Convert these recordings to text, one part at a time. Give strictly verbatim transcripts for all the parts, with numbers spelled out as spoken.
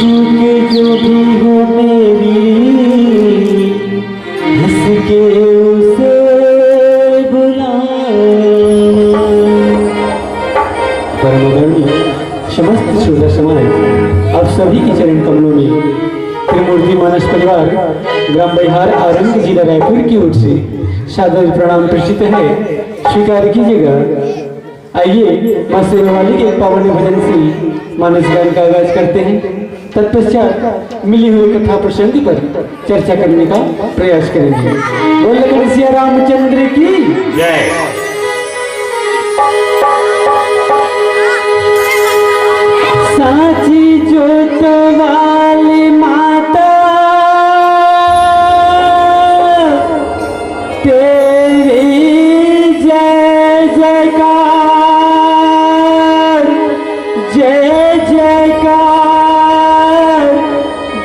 कि जो भी हो मेरी, हंस के उसे बुलाना। परम आदरणीय समस्त श्रोता समाज, आप सभी के चरण कमलों में त्रिमूर्ति मानस परिवार, ग्राम बैहार, आरंग, जिला रायपुर की ओर से सादर प्रणाम प्रेषित है, स्वीकार कीजिएगा। आइए, माँ शेरावाली के पावन भजन से मानस गान का आगाज करते हैं। तत्पश्चात मिली हुई कथा प्रसंग पर चर्चा करने का प्रयास करेंगे। बोल लखन सिया रामचंद्र की। जय। सांची जोत वाली माता, तेरी जय जयकार, जय जयकार,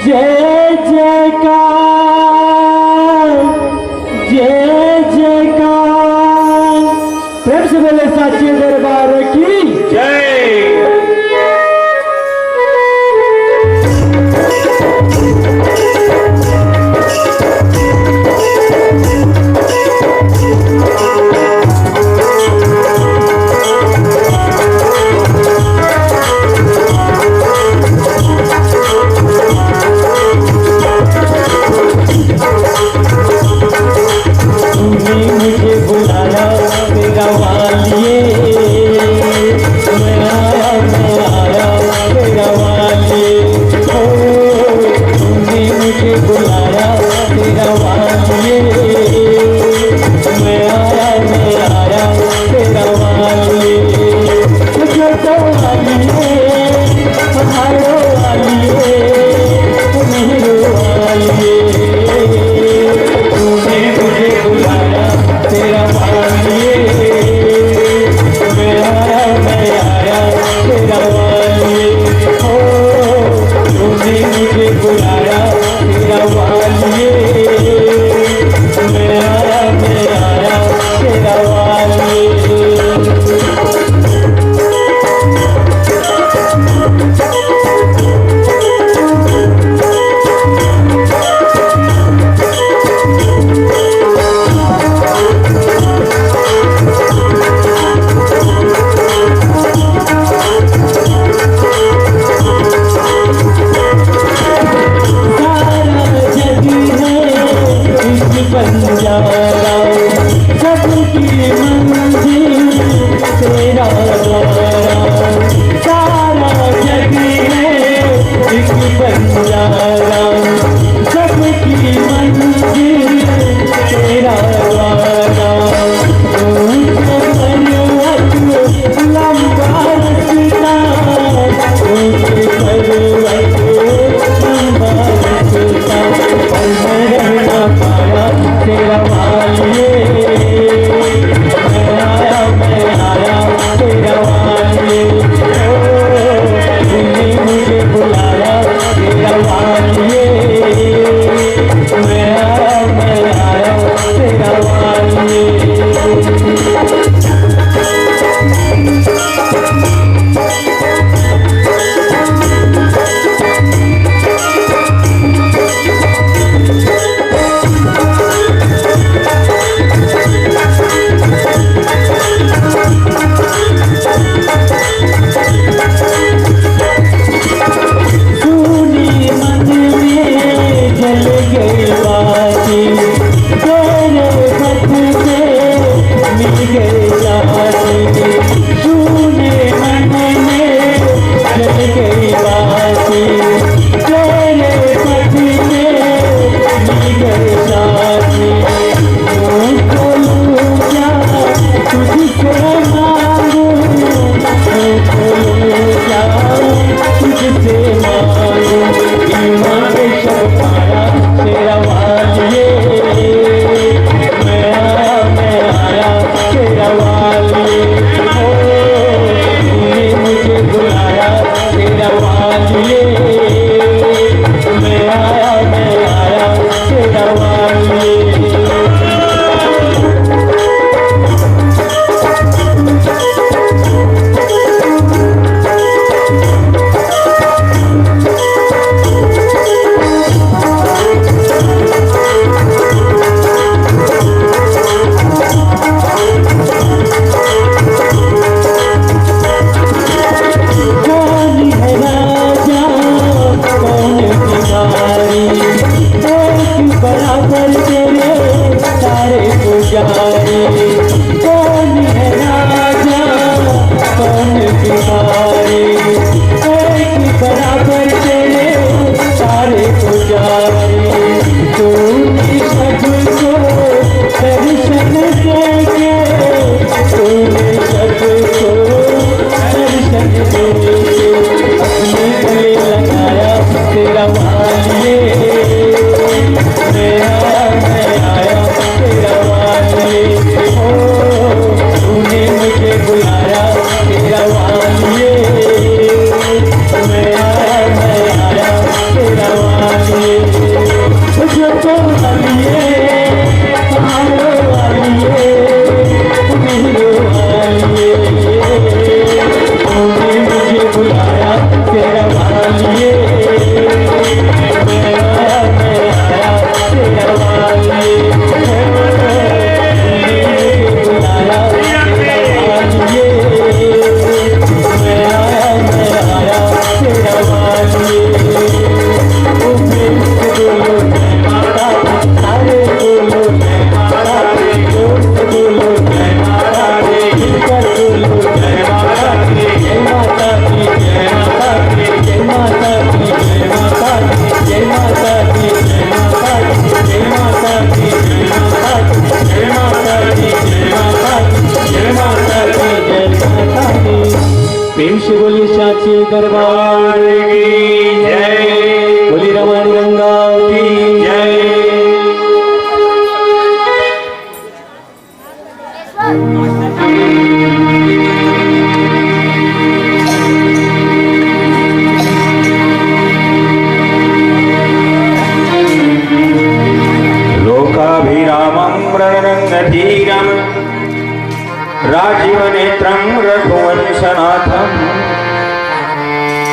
जय जयकार, जय जयकार। प्रेम से बोले साचे दरबार की। जय।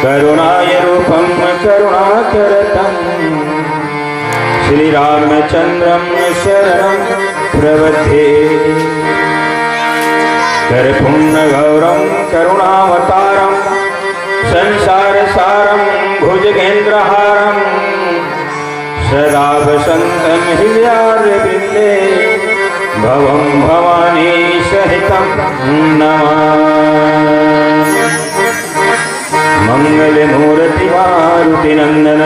करुणाय रूपं करुणाकरतम् श्रीरामचन्द्रं शरणं प्रवद्धे। कर्पूर्णगौरं करुणावतारं संसारसारं भुजगेन्द्रहारं सदा वसन्तं हृदयारविन्दे भवं भवानी सहितं नमामि। मंगल मूर्ति मारुति नंदन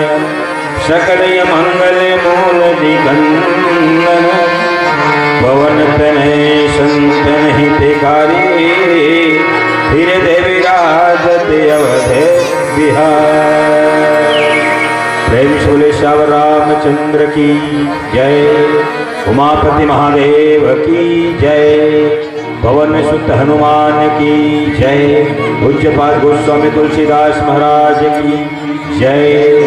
सकल मंगल मूल निकंदन पवन तनय संतन हितकारी हृदय विराजत अवध बिहार। प्रेम से बोले श्यावर रामचंद्र की जय, उमापति महादेव की जय, पवन सुत हनुमान की जय, पूज्यपाद गोस्वामी तुलसीदास महाराज की जय।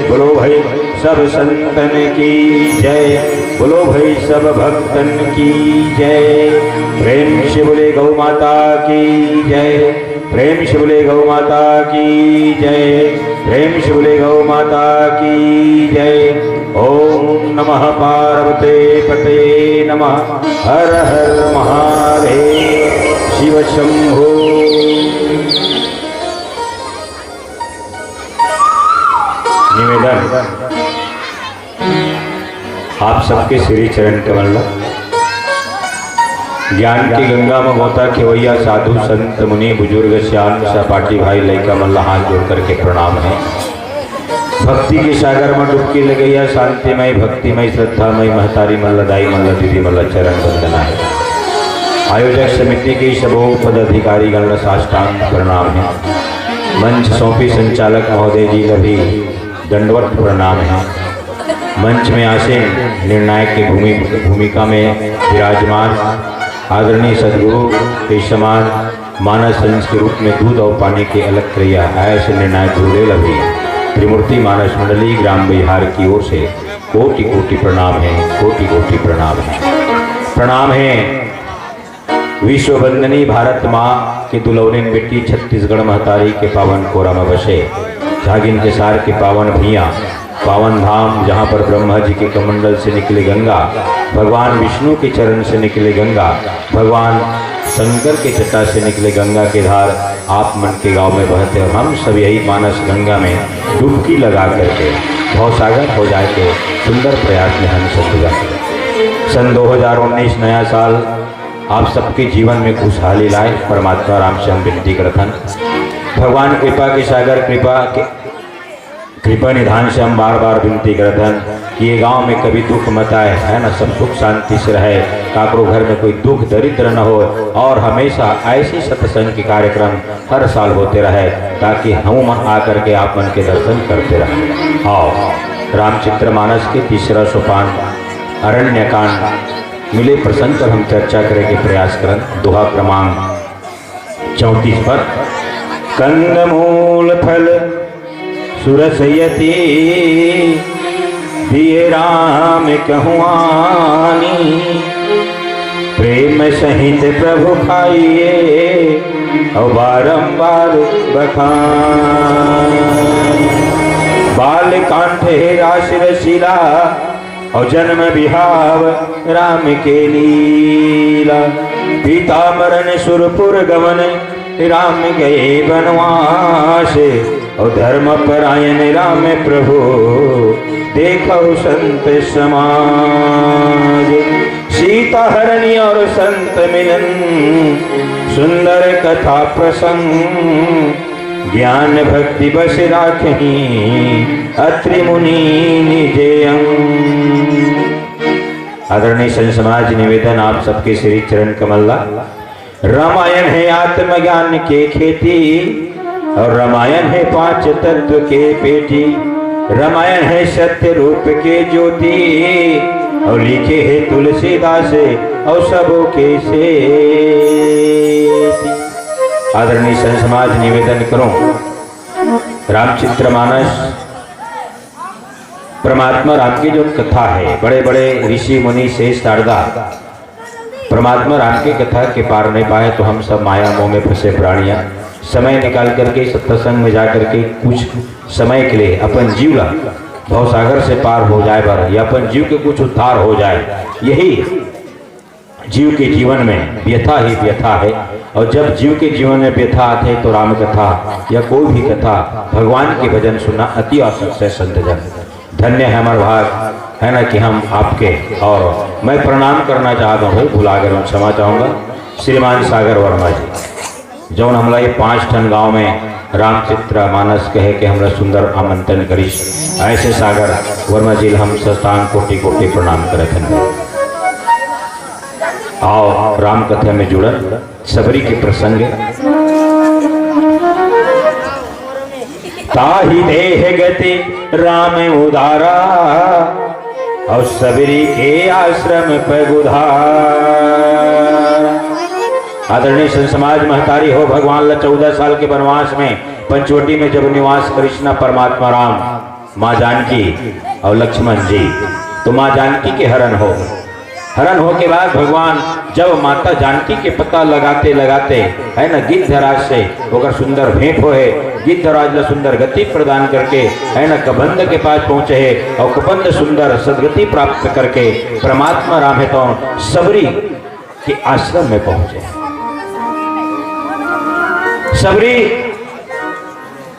बोलो भाई सब संतन की जय, बोलो भाई सब भक्तन की जय। प्रेम से बोले गौ माता की जय, प्रेम से बोले गौ माता की जय, प्रेम से बोले गौ माता की जय। ओम नमः पार्वते पतये नमः। हर हर महादेव शिव शंभो। निवेदन आप सबके श्री चरण कमल ला। ज्ञान के गंगा में गोता खेवैया साधु संत मुनि बुजुर्ग सियान सहपाठी भाई लइका मन ला हाथ जोड़ करके प्रणाम है। भक्ति के सागर में डुबकी लगैया शांतिमय भक्तिमय श्रद्धामय महतारी मन ला दाई मन ला दीदी मन ला चरण वंदना है। आयोजक समिति के सबो पदाधिकारी गण ला साष्टांग प्रणाम है। मंच सौंपी संचालक महोदय जी ला भी दंडवत प्रणाम है। मंच में आसीन निर्णायक की भूमि भूमिका में विराजमान आदरणीय सदगुरु के समान मानस अंश के रूप में दूध और पानी के अलग करैया ऐसे निर्णायक गुरुदेव ला भी त्रिमूर्ति मानस मंडली ग्राम बिहार की ओर से कोटि कोटि प्रणाम है, कोटि कोटि प्रणाम है। प्रणाम है विश्व वंदनी भारत माँ के दुलौनिन बेटी छत्तीसगढ़ महतारी के पावन कोरा में बसे झागिन के सार के पावन भुइयां, पावन धाम, जहाँ पर ब्रह्मा जी के कमंडल से निकले गंगा, भगवान विष्णु के चरण से निकले गंगा, भगवान शंकर के जटा से निकले गंगा के धार आप मन के गांव में बहत हे और हम सब यही मानस गंगा में डुबकी लगा करके भवसागर हो जाए के सुंदर प्रयास में हम सब जुटा। सन दो हज़ार उन्नीस नया साल आप सबके जीवन में खुशहाली लाए, परमात्मा राम से हम विनती करथन। भगवान कृपा के सागर, कृपा के कृपा निधान से हम बार बार विनती करथन कि ये गांव में कभी दुख मत आए, है ना, सब सुख शांति से रहे, काकरो घर में कोई दुख दरिद्र न हो और हमेशा ऐसे सत्संग के कार्यक्रम हर साल होते रहे, ताकि हम मन आकर के आप मन के दर्शन करते रहे। आओ, रामचरित मानस के तीसरा सोपान अरण्य कांड मिले प्रसंग पर हम चर्चा करे के प्रयास करन। दोहा क्रमांक चौंतीस पर, कंदमूल फल सुरस यति दिए राम कहुआनी, प्रेम सहित प्रभु खाइए और बारंबार बखान। बाल कांड हे रास रसीला और जन्म बिहाव राम के लीला। पिता मरण सुरपुर गमन राम गए बनवास, और धर्म परायण राम प्रभु देखो संत समाज। सीता हरण और संत मिलन सुंदर कथा प्रसंग, ज्ञान भक्ति बस राखही अत्रि मुनि निज अंग। आदरणीय संत समाज, निवेदन आप सबके श्री चरण कमल ला। रामायण है आत्मज्ञान के खेती और रामायण है पांच तत्व के पेटी। रामायण है सत्य रूप के ज्योति और लिखे है तुलसीदास और सबो के सेती। आदरणीय संत समाज, निवेदन करूं, रामचरित मानस परमात्मा राम की जो कथा है, बड़े बड़े ऋषि मुनि शेष शारदा परमात्मा राम की कथा के पार नहीं पाए, तो हम सब माया मोह में फंसे प्राणियां। समय निकाल करके सत्संग में जा करके कुछ समय के लिए अपन जीव ला भवसागर से पार हो जाए बर या अपन जीव के कुछ उद्धार हो जाए, यही जीव के जीवन में व्यथा ही व्यथा है। और जब जीव के जीवन में व्यथा आते तो राम कथा या कोई भी कथा, भगवान के भजन सुनना अति आवश्यक है संत जन। धन्य है हमारा भाग, है ना, कि हम आपके, और मैं प्रणाम करना चाहता हूँ, भुला गया हूँ, क्षमा चाहूँगा, श्रीमान सागर वर्मा जी, जौन हमला ये पांच ठन गांव में रामचित्र मानस कहे के हमला सुंदर आमंत्रण करिस, ऐसे सागर वर्मा जी ला हम साष्टांग कोटि कोटि प्रणाम करत हन। आओ, राम कथा में जुड़न, सबरी के प्रसंग। ताहि देह गति राम उदारा, और सबरी के आश्रम पग उधार। आदरणीय संत समाज महतारी हो, भगवान ला चौदह साल के वनवास में पंचवटी में जब निवास करिस ना परमात्मा राम, माँ जानकी और लक्ष्मण जी, तो माँ जानकी के हरण हो। हरण हो के बाद भगवान जब माता जानकी के पता लगाते लगाते, है ना, गिद्धराज से ओकर सुंदर भेंट होए, गिद्धराज ला सुंदर गति प्रदान करके, है ना, कबंध के पास पहुंचे है और कबंध सुंदर सदगति प्राप्त करके परमात्मा राम है तो सबरी के आश्रम में पहुंचे। सबरी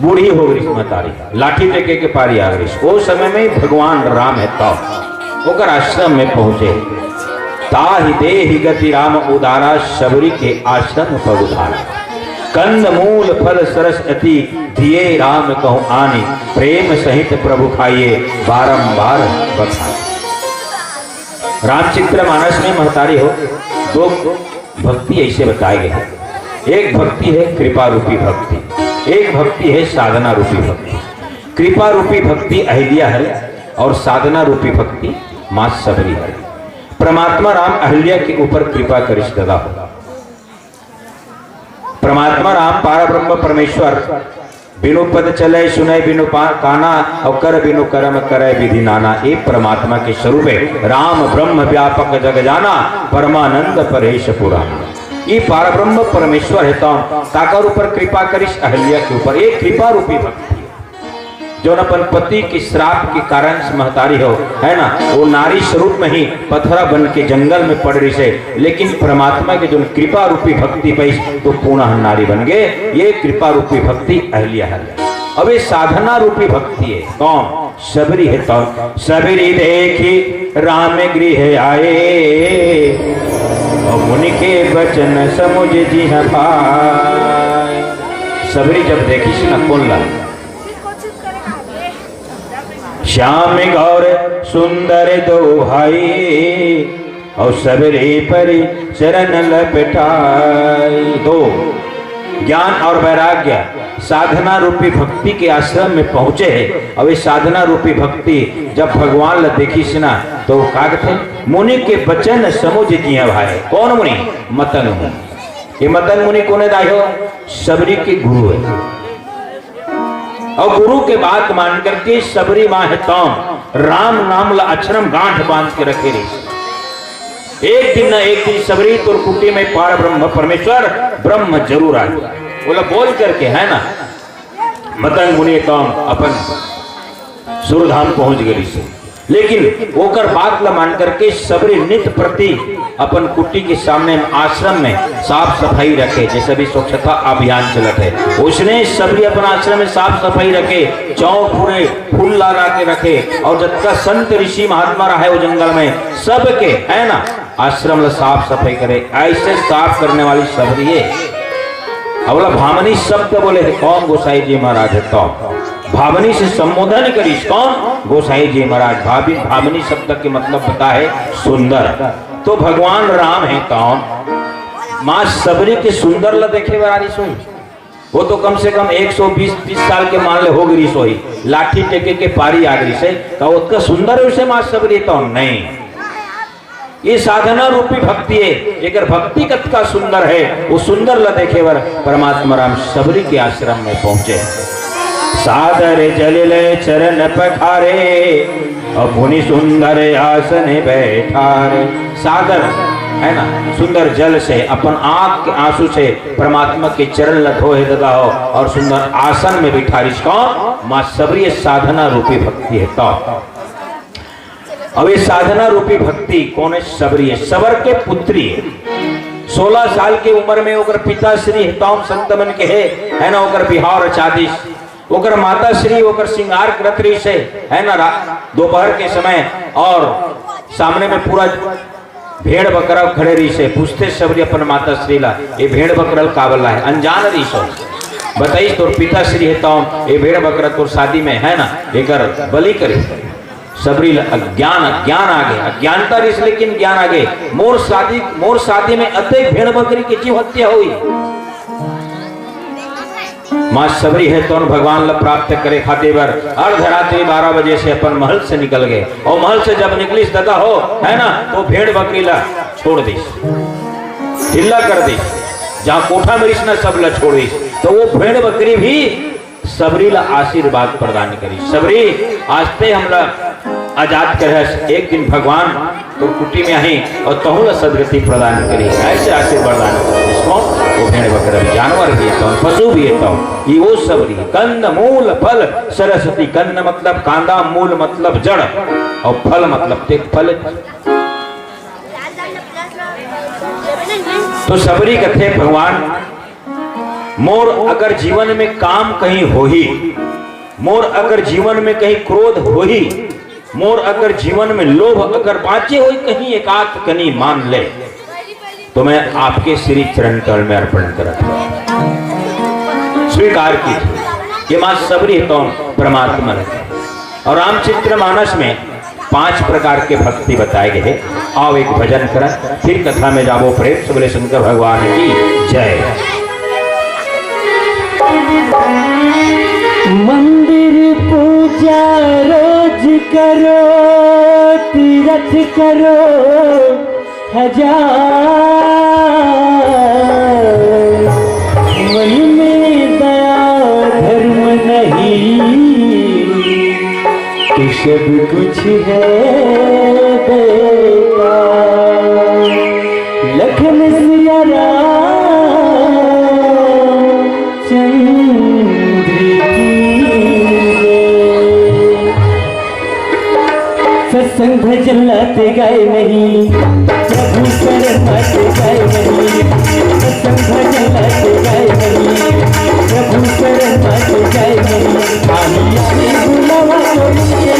बूढ़ी हो गई महतारी, लाठी टेके के पारी आ गई। ओ समय में भगवान राम है तब ओकर आश्रम में पहुंचे। ताहि देहि गति राम उदारा, सबरी के आश्रम पग उधारा। कंद मूल फल सरस अति, दिए राम कहु आनी, प्रेम सहित प्रभु खाइए, बारंबार बखानी। रामचित्र मानस में महतारी हो, दो भक्ति ऐसे बताए गए हैं। एक भक्ति है कृपा रूपी भक्ति, एक भक्ति है साधना रूपी भक्ति। कृपा रूपी भक्ति अहिल्या हरे और साधना रूपी भक्ति माँ सबरी हरे। परमात्मा राम अहिल्या के ऊपर कृपा करिस दादा हो। परमात्मा राम पारा ब्रह्म परमेश्वर, बिनु पद चले सुने बिनु पा-, काना, और कर बिनु कर्म करे विधि नाना। ये परमात्मा के स्वरूप है। राम ब्रह्म व्यापक जग जाना, परमानंद परेश पुराना। ये पारा ब्रह्म परमेश्वर है तो काकर ऊपर कृपा करिस? अहिल्या के ऊपर। ये कृपा रूपी भक्ति है। जौन अपन पति के श्राप के कारण से महतारी हो, है ना, वो नारी स्वरूप में ही पथरा बन के जंगल में पड़ रही से, लेकिन परमात्मा के जौन कृपा रूपी भक्ति पाइस तो पुनः नारी बन गए। ये कृपा रूपी भक्ति अहिल्या है। अब ये साधना रूपी भक्ति है। कौन? सबरी है तो। सबरी देखि राम गृह आए, और मुनि के बचन समुझ जिह भाए। सबरी जब देखिस ना, कौन ला? श्याम गौर सुंदर दो भाई, और सबरी परि चरण लपटाई। दो, ज्ञान और वैराग्य साधना रूपी भक्ति के आश्रम में पहुंचे हैं। अब ये साधना रूपी भक्ति जब भगवान ला देखिस ना, तो वो का कथे? मुनि के बचन समुझ जिह भाए। कौन मुनि? मतंग मुनि। ये मतंग मुनि कोने दाई हो? सबरी के गुरु है। और गुरु के बात मान करके सबरी माँ है तो राम नाम ला अक्षरम गांठ बांध के रखे रही। एक दिन ना एक दिन सबरी तोर कुटी में पार ब्रह्म परमेश्वर ब्रह्म जरूर आए, बोला बोल करके, है ना। मतंग मुनि तो अपन सुरधाम पहुंच गई से, लेकिन ओकर बात ला मान करके सबरी नित प्रति अपन कुटी के सामने आश्रम में साफ सफाई रखे, जैसे भी स्वच्छता अभियान चलत है, उसने सबरी अपन आश्रम में साफ सफाई रखे, चौक पूरे फूल लगा के रखे, और जतका संत ऋषि महात्मा रहे वो जंगल में, सबके, है ना, आश्रम ला साफ सफाई करे, ऐसे साफ करने वाली सबरी है। अबला भामनी शब्द बोले है, कौन? गोसाई जी महाराज है तो। भामनी से संबोधन करिस, कौन? गोसाई जी महाराज। भाभी, भामनी शब्द के मतलब पता है सुंदर। तो भगवान राम है कौन? माँ सबरी के सुंदर ला देखे बर आ रही सोई। वो तो कम से कम एक सौ बीस तीस साल के मान ले हो गई सोई, लाठी टेके के पारी आ गई से, का ओतका सुंदर है उसे माँ सबरी तो नहीं। ये साधना रूपी भक्ति है। जेकर भक्ति कतका सुंदर है, वो सुंदर ला देखे बर परमात्मा राम सबरी के आश्रम में पहुंचे। सादर जलिले चरण पखारे, और मुनि सुंदर आसन बैठारे। सादर है ना, सुंदर जल से, अपन आंख के आंसू से परमात्मा के चरण ल धोहे ददा हो, और सुंदर आसन में बिठारिस। कौन? माँ सबरी। साधना रूपी भक्ति हे। तो अब ये साधना रूपी भक्ति कौन हे? सबरी हे, सबर के पुत्री हे। सोलह साल के उम्र में ओकर पिता श्री हेतौन संत मन के हे, है ना, ओकर बिहाव रचा दिस। ओकर माता श्री ओकर श्रृंगार करत रहिस हे, है ना, रा-, दोपहर के समय, और सामने में पूरा भेड़ बकरा खड़े रहिस हे। पूछथे सबरी अपन माता श्री ला, "ये भेड़ बकरा ल काबर लाए?" अनजान रहिस हे। बताइस, "तोर पिता श्री हेतौन ये भेड़ बकरा तोर शादी में, है ना, एकर बलि करे।" सबरी ल अज्ञान, अज्ञान आगे, अज्ञानता रहिस लेकिन ज्ञान आगे। मोर शादी, मोर शादी में अतेक भेड़ बकरी के जीव हत्या होई। माँ सबरी हेतौन भगवान ला प्राप्त करे खातिर बर अर्धरात्रि बारह बजे से अपन महल से निकल गे, और महल से जब निकलिस ददा हो, है ना, तो भेड़ बकरी ला छोड़ दिस, ढिल्ला कर दिस, जहाँ कोठा में रहिस ना, सब ला छोड़ दिस। तो वो भेड़ बकरी भी सबरी ला आशीर्वाद प्रदान करिस। सबरी, आज ते हमला आजाद करे हस, एक दिन भगवान तोर कुटी में आही और तहूं ला सदगति प्रदान करी। ऐसे आशीर्वाद प्रदान करी। इसको वो भेड़ बकरा भी, जानवर भी हे, तो पशु भी हे, तो ये वो सबरी। कंद मूल फल सरस्वती। कंद मतलब कांदा, मूल मतलब जड़, और फल मतलब ते फल। तो सबरी कथे, "भगवान, मोर अगर जीवन में काम कहीं होही, मोर अगर जीवन में कहीं क्रोध होही, मोर अगर जीवन में लोभ अगर बाँचे होही कहीं एकाध कनी मान ले, तो मैं आपके श्री चरण कमल में अर्पण करत हूँ।" स्वीकार कीजिए। ये माँ सबरी हेतौन परमात्मा लगे। और रामचरित मानस में पांच प्रकार के भक्ति बताए गए हैं। आओ एक भजन करन, फिर कथा में जाबो। प्रेम से बोले शंकर भगवान की जय। मंदिर पूजा रोज करो, तीरथ करो हजार, मन में दया धर्म नहीं, तो सब कुछ है बेकार। लखन सिया राम चंद्र की जय। सत्संग भजन लाते गाए नहीं, प्रभु शरण आते गाए नहीं। सत्संग भजन लाते गाए नहीं, प्रभु शरण आते गाए नहीं। आही आही बुलावा तो मिले